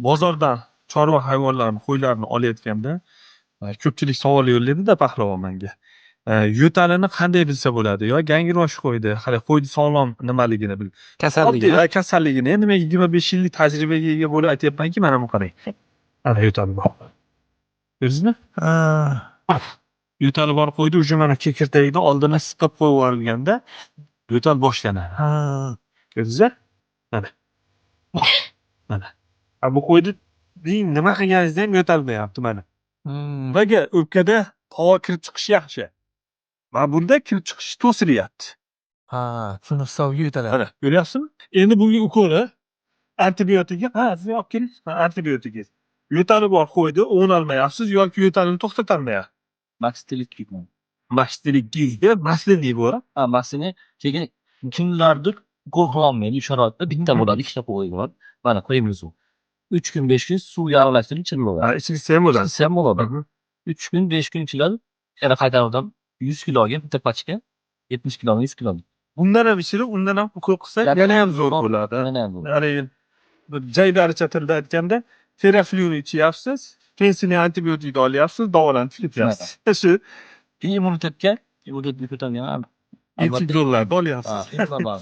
Bozordan chorva hayvonlarini, qo'ylarni olayotganda ko'pchilik savol yo'llaydi-da, Pahlavon, manga. Yo'talini qanday bilsa bo'ladi yo gangrosh qo'ydi, hali qo'yni sog'lom nimaligini bil. Kasalligini. Oddiy kasalligini. Endi men 25 yillik tajribaga ega bo'lib aytyapmanki, mana bu, qarang. Ana yo'tali bor. Ko'rdingizmi? Ha. Yo'tali bor qo'ydi, уже mana kekirdagini oldini siqib qo'yib yuborilganda yo'tal boshlanadi. Ha. Ko'rdingizmi? Mana. Mana. Ha, bu qo'yni nima qilganingizda ham yo'talmayapti, mana. Nimaga? O'pkada havo kirib chiqishi yaxshi. Mana bunda kirib chiqishi to'silyapti. Ha, shuni hisobiga yo'taladi. Mana, ko'ryapsizmi? Endi bunga ukoli, antibiotigi, ha, siz olib keling, ha, antibiotigi. Yo'tali bor qo'ydi, o'ng'almayapsiz yoki yo'talini to'xtatolmayapsiz. Mastilik kiyman. Mashtilik maslini bu. Ha, mastini keyin kimlardir ukol qilolmaydi u sharoitda, bitta bo'ladi, ikkita qo'y bo'ladi. Mana qo'yimiz u. 3 kun, 5 kun suvga aralashtirib ichiriladi. Ha, ichilsa ham bo'ladi. Ichilsa ham bo'ladi. 3 kun, 5 kun ichiladi. Yana qaytarib 100 kiloga bitta pachka, 70 kiloni 100 kilo. Bundan ham ichilib, undan ham ukol qilsa yana ham zo'r bo'ladi. Yana ham bo'ladi. Haligi bir jaydaricha tilda aytganda, Terafluni ichyapsiz, pensilin antibiotikni olyapsiz, davolanib ketyapsiz. Shu. Keyin immunitetga, immunitetni ko'targan Antibiotlarni olyapsiz. Ha, immunitet.